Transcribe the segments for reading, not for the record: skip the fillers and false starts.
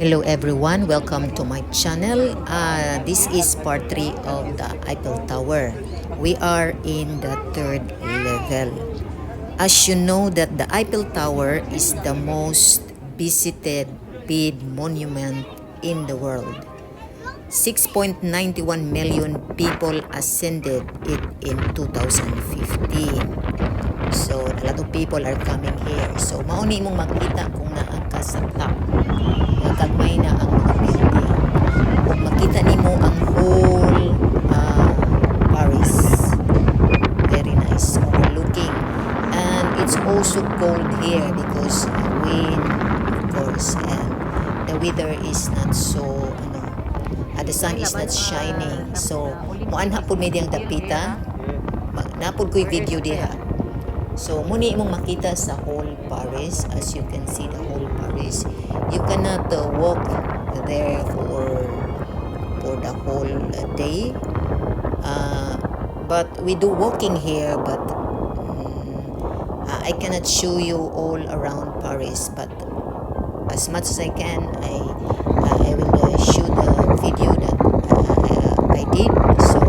Hello everyone, welcome to my channel. This is part 3 of the Eiffel Tower. We are in the third level. As you know that the Eiffel Tower is the most visited big monument in the world. 6.91 million people ascended it in 2015. So, a lot of people are coming here. So, mao ni imong makita kung naa ka sa top. Nga gagmay na ang mga building. Ug makita nimo ang whole Paris. Very nice, overlooking. And it's also cold here because wind, of course, and the weather is not so, ano, the sun is not shining. So, muanha pud mi diyang dapita. Naa pod ko'y video diha. So, mao ni imong makita sa whole Paris. As you can see, the whole Paris. You cannot walk there for the whole day. But we do walking here, but I cannot show you all around Paris. But as much as I can, I will show the video that I did. So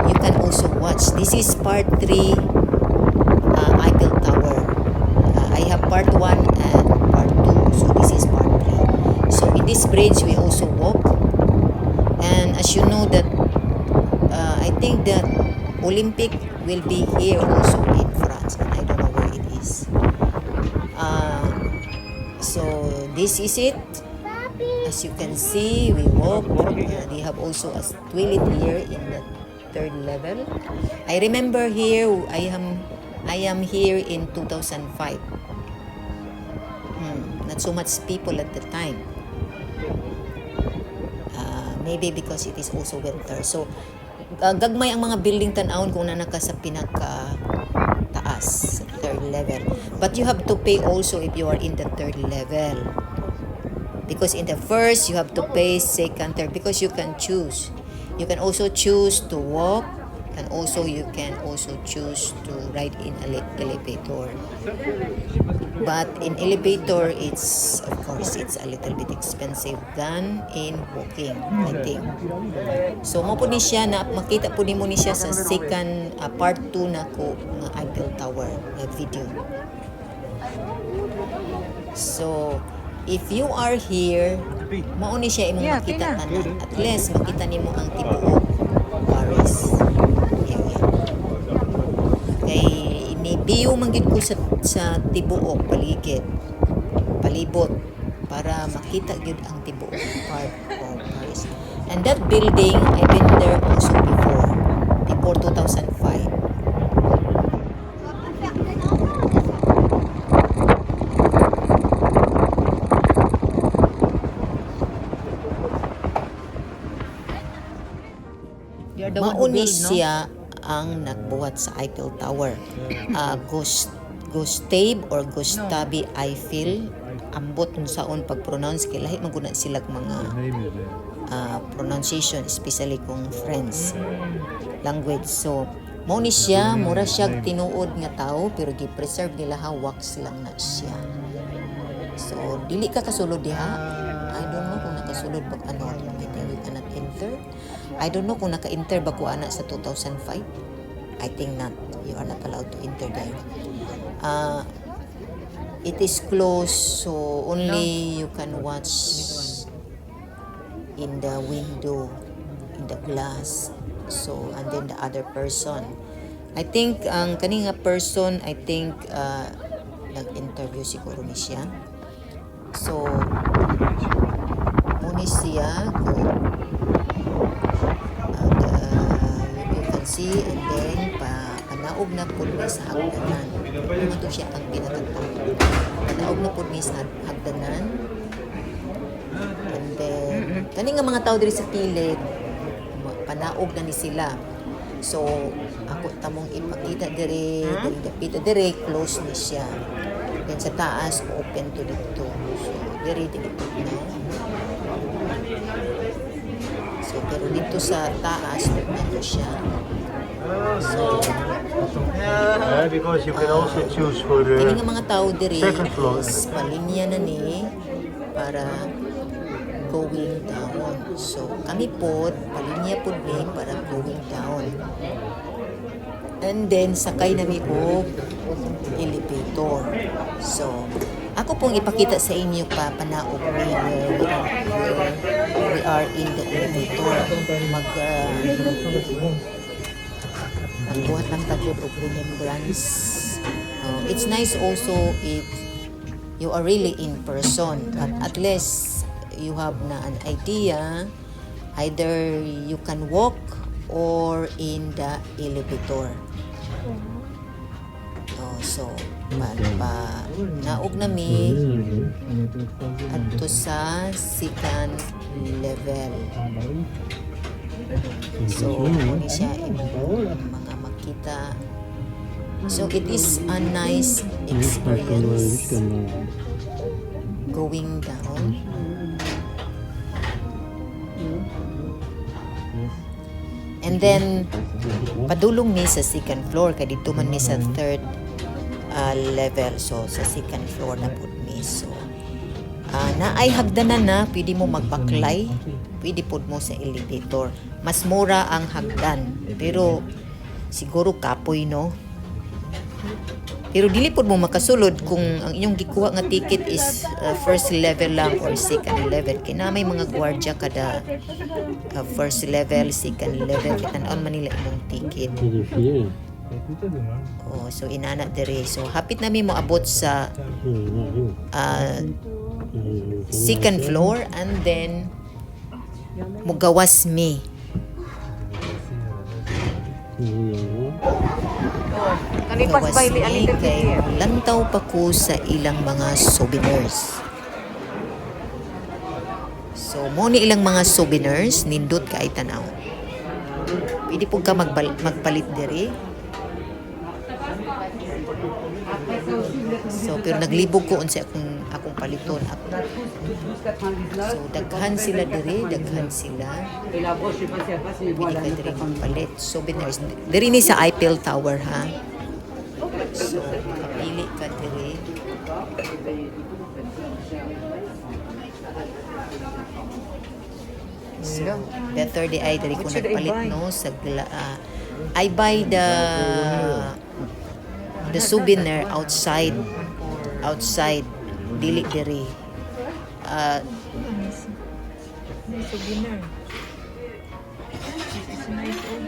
you can also watch. This is part 3, Eiffel Tower. I have part 1 and part 2. So this is part 3. So in this bridge, we also walk. And as you know that, I think that Olympic will be here also in France. And I don't know where it is. So this is it. As you can see, we walk. They have also a toilet here in the third level. I remember here, I am here in 2005. Not so much people at the time. Maybe because it is also winter. So, gagmay ang mga building tan-awon kung naa ka sa pinaka taas, sa third level. But you have to pay also if you are in the third level. Because in the first, you have to pay, second, third, because you can choose. You can also choose to walk, and also you can also choose to ride in a elevator. But in elevator, it's, of course, it's a little bit expensive than in walking, I think. So mao pod ni siya na makita pod nimo ni siya sa second part 2 nako nga Eiffel Tower nga video. So if you are here, mao ni siya imong makita tanan. At least makita nimo ang tibuok Paris area. Kay ni-view man gyud ko sa tibuok paligid, palibot, para makita gyud ang tibuok part of Paris. And that building, I've been there also before, before 2005. You're the one who Mao ni build, no? siya ang nagbuhat sa Eiffel Tower. Gustave or Gustave Eiffel, ambot kung saon pag-pronounce kay lahi man gud na sila mga Name is there. Pronunciation, especially kung French language. So mao ni siya, mura siya tinuod nga tao, pero gi-preserve nila ha, wax lang na siya. So dili ka kasulod diha. I don't know kung nakasulod bag ano, I think we cannot enter. I don't know kung naka-enter ba ko ana sa 2005. I think not. You are not allowed to enter there. It is closed, so only you can watch in the window, in the glass. So, and then the other person. I think, ang kani nga person, I think, nag-interview siguro ni siya. So, mao ni siya ko and you can see, and then panaog na pud mi sa hagdanan. Mao to siya ang pinaka-top. Panaog na pud mi sa hagdanan. And then kani nga mga tao diri sa kilid, panaog na ni sila. So ako tamong ipakita diri, diri dapita diri, close ni siya. Then sa taas, open to dito. So diri dili no. So pero dito sa taas, open to siya. So Yeah, because you can also choose for kini the nga mga tao diri second floor. Is palinya na ni. para going down. So kami po, palinya po mi para going down. And then sakay nami og elevator. So ako pong ipakita sa inyo pa panaog mi where we are in the elevator. Magbuhat lang ta gud og remembrance. It's nice also if you are really in person, but at least you have na an idea, either you can walk or in the elevator. Oh, so pa naog na mi adto sa second level. So, mao ni siya imong mga makita. So, it is a nice experience going down. And then, padulong mi sa second floor, kay dito man mi sa third level. So, sa second floor na pud mi. So, naay hagdanan na, pwede mo magbaklay, pwede pud mo sa elevator. Mas mura ang hagdan, pero siguro kapoy, no? Pero dili pud mo makasulod kung ang inyong gikuha nga ticket is first level lang or second level. Kay na may mga gwardiya kada first level, second level. Tan-on man nila imong ticket. Oh, so inana diri. So hapit na mi moabot sa second floor and then mugawas mi. Can we pass Gawas by a mi little bit kay here? lantaw pa ko sa ilang mga souvenirs. So, mo ni ilang mga souvenirs, nindot kay tanaw. Pwede po ka magpalit diri. So, pero naglibog ko unsa akong paliton. Ako. So, daghan sila diri, daghan sila. Pwede ka diri magpalit. Souvenirs. Diri ni sa Eiffel Tower, ha. So, kapili ka diri. So, better di ay diri ko What should I nagpalit buy? no sa I buy the souvenir outside outside dili diri. Souvenir. This is nice, oh.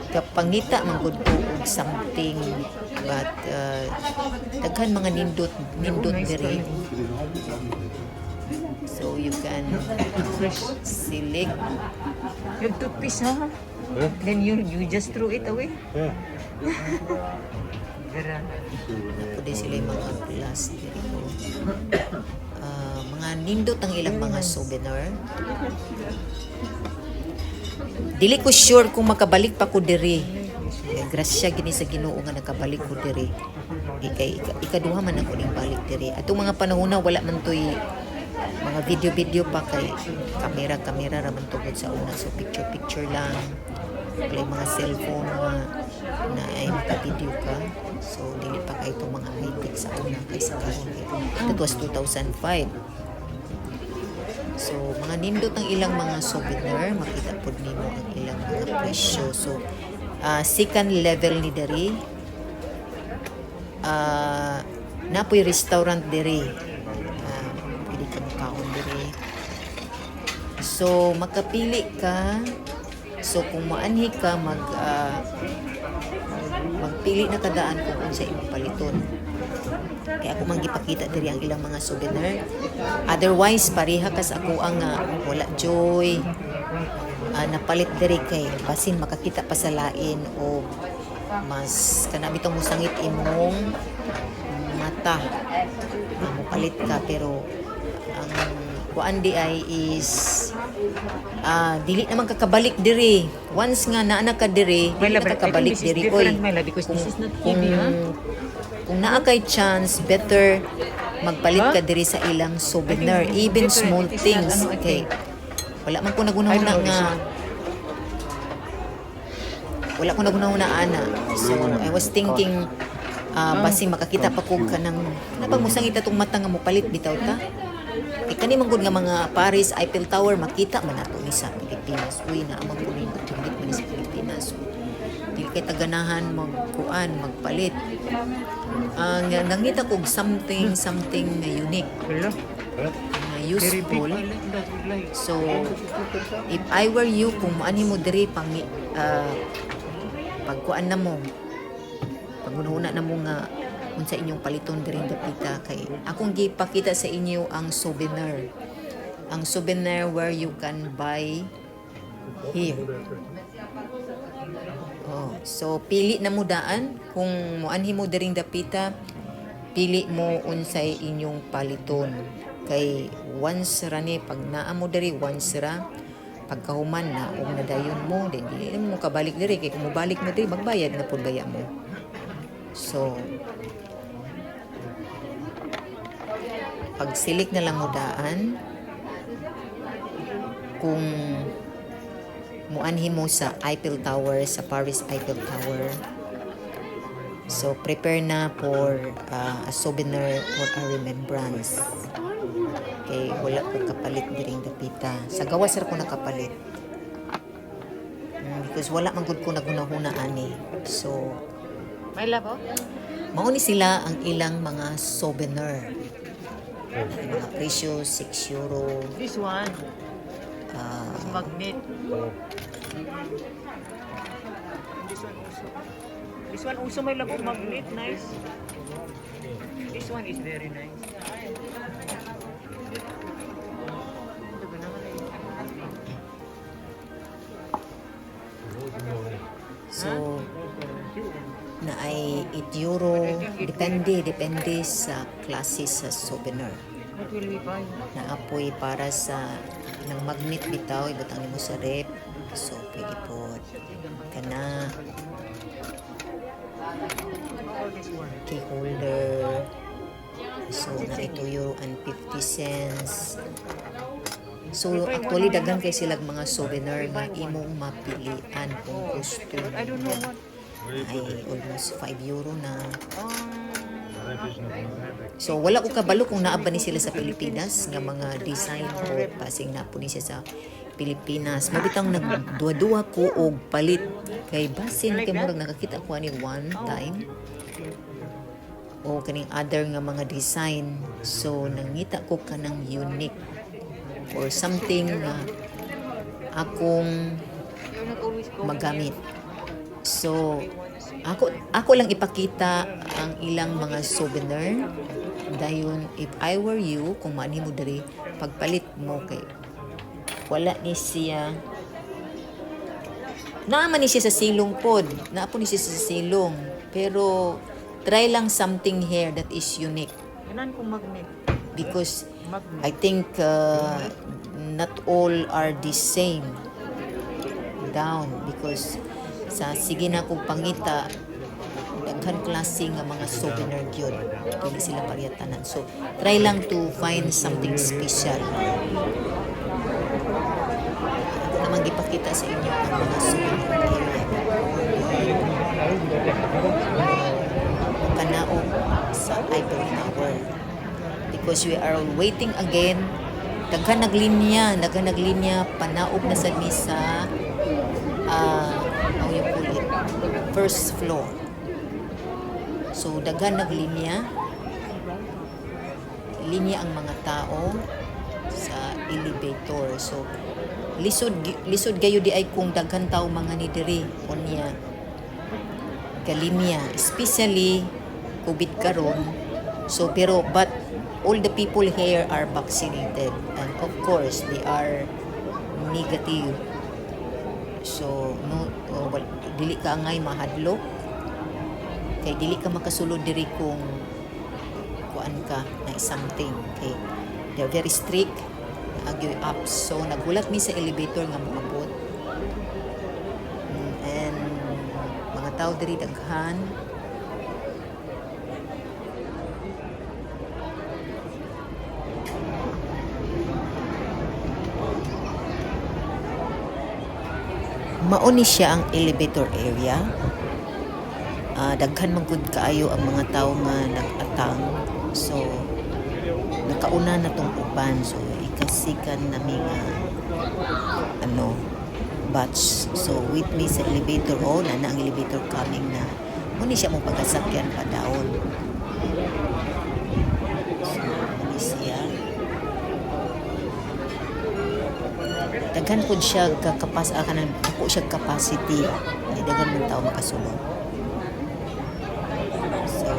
Kapangita man gud ko og something, but daghan mga nindot nindot Nice diri. kayo. So you can Fresh. Select. Yung toothpaste, ha? Then you just threw it away? Yeah. Gara. Pwede sila yung mga glass diri ko. Mga nindot ang ilang mga souvenir. Dili ko sure kung makabalik pa ko diri. Kaya grasya gini sa Ginoo nga nakabalik ko diri. Di kay ikaduha man ako ning balik diri. Atong mga panahon na wala man toy mga video-video pa kay kamera-kamera ra man tugod sa una. So picture-picture lang. Wala yung mga cellphone nga na ay maka-video ka. So dili pa kay itong mga high-tech sa una kaysa karon. That was 2005. So, mga nindot ang ilang mga souvenir, makita pod nimo ang ilang mga presyo. So, second level ni diri. Napoy restaurant diri. Pwede ka makaon diri. So, makapili ka. So, kung maanhi ka, magpili na kadaan kung unsa imong paliton. Kaya ako man gipakita diri ang ilang mga souvenir. Otherwise, pareha kas ako ang wala joy. Napalit diri kay basin makakita pa sa lain o mas kana bitong mosangit imong mata. Mopalit ka, pero ang kuan di ay is dili naman kakabalik diri. Once nga naa na ka diri, dili Myla, na but I think kakabalik this is diri oy. different, Myla, because Kung, this is not kung, heavy, ha? Kung naa kay chance, better magpalit Huh? ka diri sa ilang souvenir, I think even different. small It is not, things. ano, I Okay. think. Wala man ko I don't nagunahuna know this nga one. Wala ko nagunahuna ana. So I was thinking basin makakita pa ko kanang napang musangit atong mata nga mopalit bitaw ta. Kay kani man gud nga mga Paris Eiffel Tower, makita man nato ni sa Pilipinas. Uy, naa man pud ni, nindot man ni sa Pilipinas. So, dili kay taganahan magkuan, magpalit. Ang nangita kog something something na unique Hello. Huh? na Very big. useful. I like that. I like. So, if I were you, kung maani mo diri pang pagkuan na mo, pagunahuna na mo nga unsa inyong paliton diri dapita, kay akong gipakita sa inyo ang souvenir. Ang souvenir where you can buy here. Oh, so pili na mo daan kung moanhi mo diring dapita, pili mo unsay inyong paliton. Kay once ra ni, pag naa mo diri, once ra, pagkahuman na og nadayon mo, then dili na mo kabalik diri, kay kung mobalik mo diri, magbayad na pud baya mo. So pagsilik na lang mo daan kung muanhi mo sa Eiffel Tower, sa Paris Eiffel Tower. So, prepare na for a souvenir or a remembrance. Kay wala ko kapalit diring dapita. Sa gawas ra ko nakapalit. Because wala man gud ko naghunahuna ani. So, May love, oh? mao ni sila ang ilang mga souvenir. Ang mga presyo, €6. This one. It's magnet. Oh. This one also. This one also, my love, oh, magnet. Nice. This one is very nice. Ito ba naman eh? So, na ay €8, depende, depende sa klase sa souvenir. What will we buy? Naapoy para sa ng magnet bitaw, ibutang nimo sa rep. So, pwede po kana Oh, this one. Key holder. So, na €8.50. So, actually, daghan kay silag mga souvenir nga imong mapilian kung gusto I don't know mo. what. Ay, almost €5 na. So So wala ko kabalo kung naa ba ni sila sa Pilipinas nga mga design o passing na po ni siya sa Pilipinas. Mabitang nagduwa-duwa ko og palit kay basin kay murag nakakita ko ani one time o kaning other nga mga design. So nangita ko kanang unique or something nga akong You're not always going magamit. So, ako lang ipakita ang ilang mga souvenir. Dayon, if I were you, kung maani mo diri, pagpalit mo kay wala ni siya. Naa man ni siya sa silong pod. Naa po ni siya sa silong. Pero try lang something here that is unique Ganan kong magnet. because Magnet. I think not all are the same down, because sa sige na kong pangita, daghan klase nga mga souvenir gyud, dili sila pareha tanan. So try lang to find something special. Ako naman gipakita sa inyo ang mga souvenir area, kanaog sa Eiffel Tower, because we are waiting again. Daghan naglinya, daghan naglinya, panaog na sad mi sa how you call it, first floor. So daghan naglinya, linya ang mga tao sa elevator. So lisod lisod gayo di ay kung daghan tao mga ni diri unya galinya, especially COVID karon. So pero but all the people here are vaccinated and of course they are negative. So no, oh, dili ka angay mahadlok kay dili ka makasulod diri kung kuan ka na something, kay they're very strict agyoy up. So nagulat mi sa elevator nga moabot. And mga tao diri daghan. Mao ni siya ang elevator area. Daghan man gud kaayo ang mga tao nga nag-atang. So Nakauna na tong uban, so ika-second na mi nga ano batch. So with me sa elevator, oh, na na ang elevator coming na. Muni siya mo pagkasakyan pa down. So, muni siya. Daghan pud siya kakapas kanang ako siya capacity. Ay, daghan man tao makasulod. So,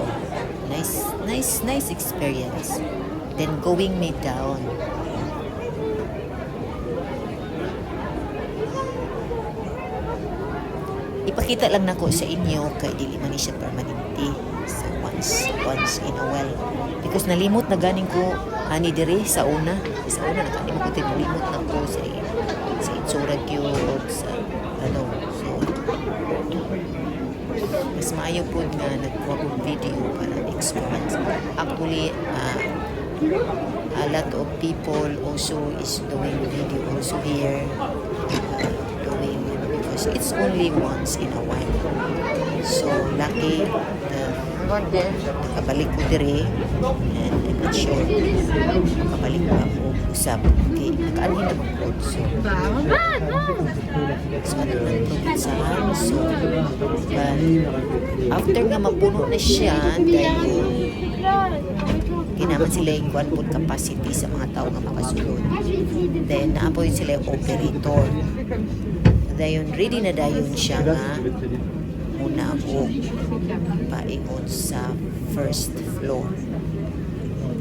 nice, nice, nice experience. Then going me down. Ipakita lang nako sa inyo kay dili man ni siya permanente. So once once in a while. Because nalimot na ganing ko ani diri sa una. Sa una nakalimot ko, nalimot na ko sa itsura gyud sa ano. So mas maayo pod nga nagkuha og video para experience. Actually, a lot of people also is doing video also here, doing because it's only once in a while. So lucky the nakabalik ko diri and I'm not sure makabalik pa ako usab kay nakaanhin naman ko. So ato nang probinsahan. So but after nga mapuno na siya, dahil kinaman sila yung kuan pod capacity sa mga tao nga makasulod, then naapoy sila yung operator. Dayon ready na dayon siya nga muna ako paingon sa first floor.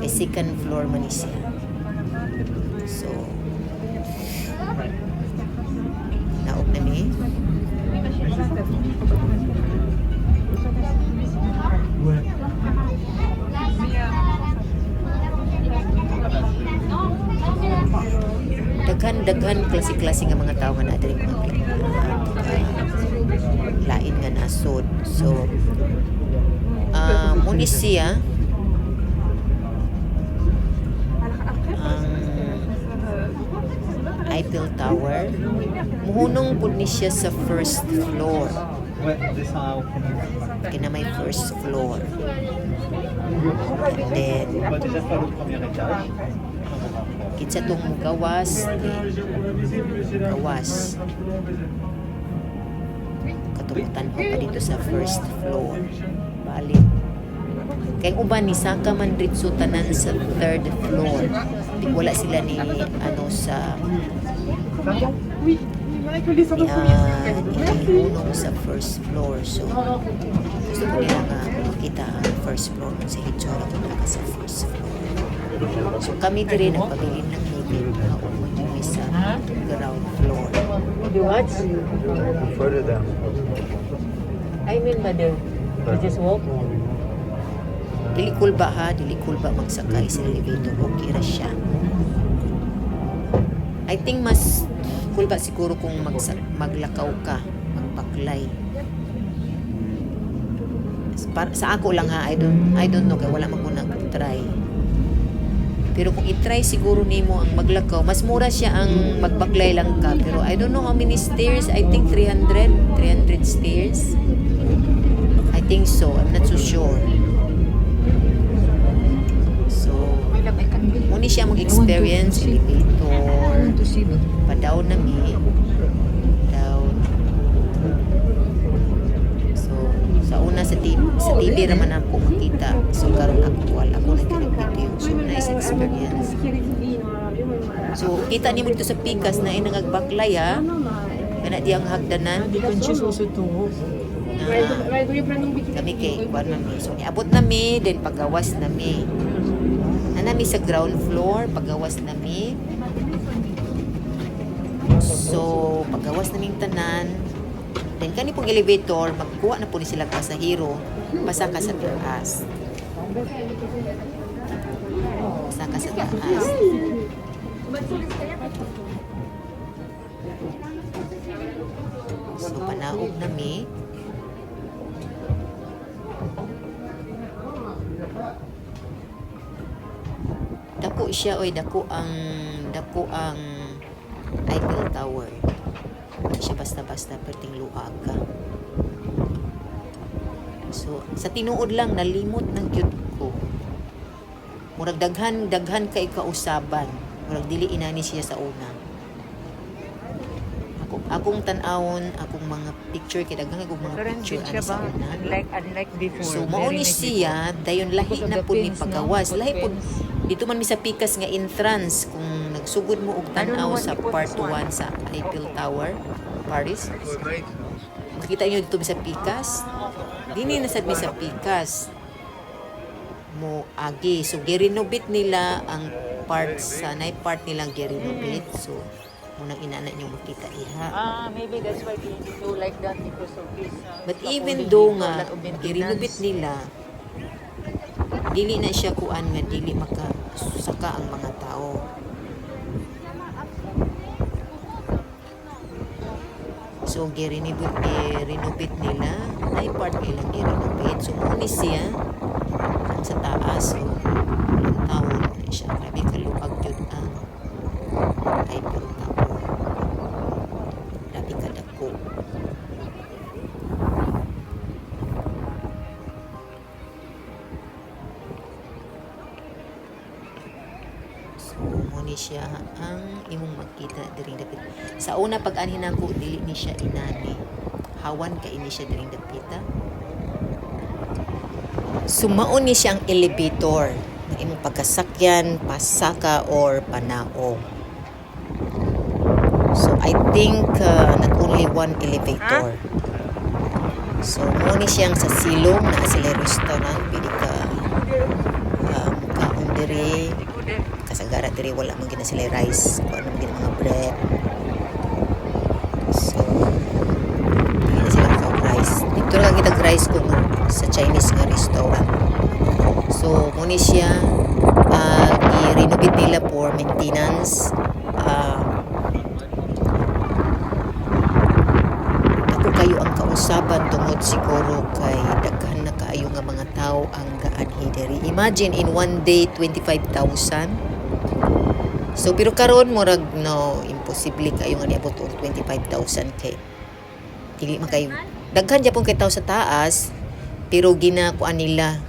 Eh, second floor man ni siya. So naog na mi. Ouais. Daghan daghan klase-klase nga mga tao nga naa diri, mga lain nga nasod. So muni siya ang Eiffel Tower. Muhunong pud ni siya sa first floor. Ouais, on descend au premier. Kina may first floor and then On va déjà faire le premier étage. Kinsa tong mugawas di gawas katong tan-aw pa dito sa first floor. Balik kay ang uban ni saka man diretso tanan sa third floor. Di, wala sila ni ano sa ni ni sa first floor. So gusto ko nila nga makita ang first floor kung sa hitsura kung naka sa first floor. So kami diri nagpabilin ng kay mauman yung sa ground floor. You what? Further down. I mean, mother. You just walk? Dili kulba ha, dili kulba magsakay sa elevator. Okay ra siya. I think mas kulba siguro kung maglakaw ka, magbaklay. Sa ako lang ha, I don't know kay wala man ko nag-try. Pero kung i-try siguro nimo ang maglakaw, mas mura siya ang magbaklay lang ka. Pero I don't know how many stairs. I think 300, 300 stairs. I think so. I'm not so sure. So, muni siya mag-experience, elevator, pa-down na mi. Down. So, sa una sa TV raman ako makita. So, karon ako wala ako nag-video. So, nice experience. So, kita nimo dito sa pikas na nagbaklay ha. Kana di ang hagdanan. You can choose also to walk. Na, kami kay kuan man mi. So, niabot na mi, then pagawas na mi. Ana mi sa ground floor, pagawas na mi. So, pagawas na ming tanan, then kani pong elevator, magkuha na po ni sila pasahero, pasaka sa taas. Pasaka sa taas. So, panaog na mi. Dako siya oy, dako ang Eiffel Tower. Di siya basta-basta perting luag ka. So, sa tinuod lang nalimot ng gyud ko. Murag daghan daghan kay kausaban. Murag dili inani siya sa una. Ako akong tan-awon, akong mga picture kay daghan kay kog mga Karon picture jud ani siya sa ba? una. Unlike before. So mao Very ni nice. siya dayon lahi Because of na the pud ni pins, no? pagawas. Put Lahi pud pins. dito man mi sa pikas nga entrance kung nagsugod mo og I don't know tan-aw what sa he put part this one. 1 sa Eiffel Tower, Paris. For maintenance. Makita niyo dito mi sa pikas. Dini na sad mi sa pikas mo agi. So girenovate nila ang part sa nay part nilang girenovate. So munang inana niyo makita iha. Ah, maybe that's why they do like that because of this. But even scaffolding though dito, nga lot of maintenance. girenovate nila, dili na siya kuan nga dili makasaka ang mga tao. So girenovate nila, ay part nilang girenovate. So mao ni siya ang sa taas. So ang tawon na siya. Grabe kaluag gyud ang Eiffel Tower. Grabe kadako. So, mo ni siya ang imong makita diring dapit. Sa una pag anhin nako dili ni siya inani. Hawan ka ini siya diring dapita. Sumao ni siya ang elevator ng imong pagkasakyan, pasaka or panaog. So I think not only one elevator. So mo ni siyang sa silong na sila restaurant pwede ka kaon diri, kasagara diri wala man gina sila rice kung ano man gina mga bread. So dili na sila ka rice dito ra kita rice kung sa Chinese nga restaurant. So mo ni siya gi-renovate nila for maintenance. Ako kayo ang kausaban tungod siguro kay daghan na kaayo nga mga tao ang gaanhi diri. Imagine in one day 25,000. So pero karon murag no, imposible kayo nga niabot og 25,000 kay dili man kayo daghan gyapon kay tao sa taas, pero ginakuan nila,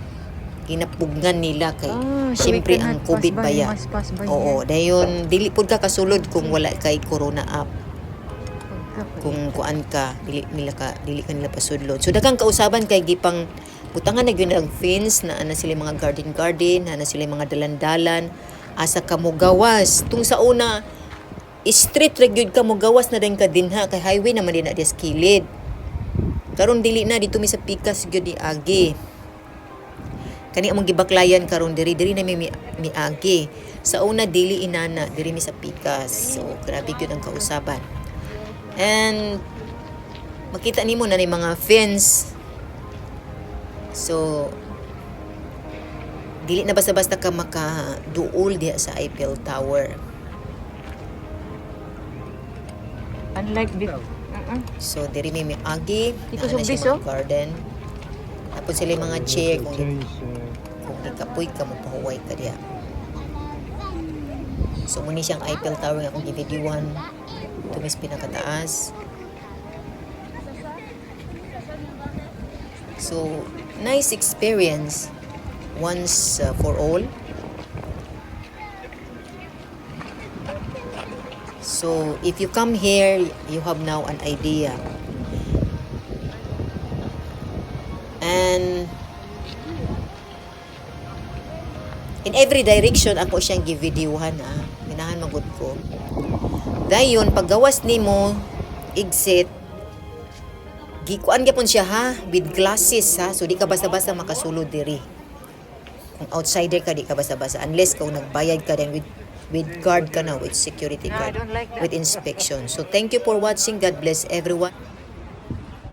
ginapugngan nila kay Ah, so we syempre ang cannot pass COVID by, baya. must pass by Oo, here. dayon dili pud ka kasulod kung wala kay corona app. Kung kuan ka, dili ka nila pasudlon. So daghang kausaban kay gipang butangan na gyud ang fence na ana sila mga garden garden, na ana sila mga dalan-dalan asa ka mogawas. Tung sa una street ra gyud ka mogawas na din ka dinha kay highway naman din na diya sa kilid. Karon dili na dito mi sa pikas gyud ni agi. Kani among gibaklayan karon diri diri na mi miagi. Sa una dili inana diri mi sa pikas. So grabe gyud ang kausaban. And makita nimo na ni mga fence. So dili na basta-basta ka makaduol diha sa Eiffel Tower. Unlike before. So diri mi miagi, Because naa of na siya this, mga oh. garden. Tapos sila yung mga chair kung Change, kung gikapoy ka mopahuway ka diha. So muni siyang Eiffel Tower nga akong givideohan tumis pinakataas. So nice experience once for all. So if you come here, you have now an idea. And in every direction ako siyang givideohan ah. Ganahan magud ko. Dayon paggawas nimo exit, gikuan gyapon siya ha with glasses ha. So di ka basta-basta makasulod diri. Kung outsider ka, di ka basta-basta unless kung nagbayad ka then with guard ka na, with security No, I guard, don't like that. with inspection. So thank you for watching. God bless everyone.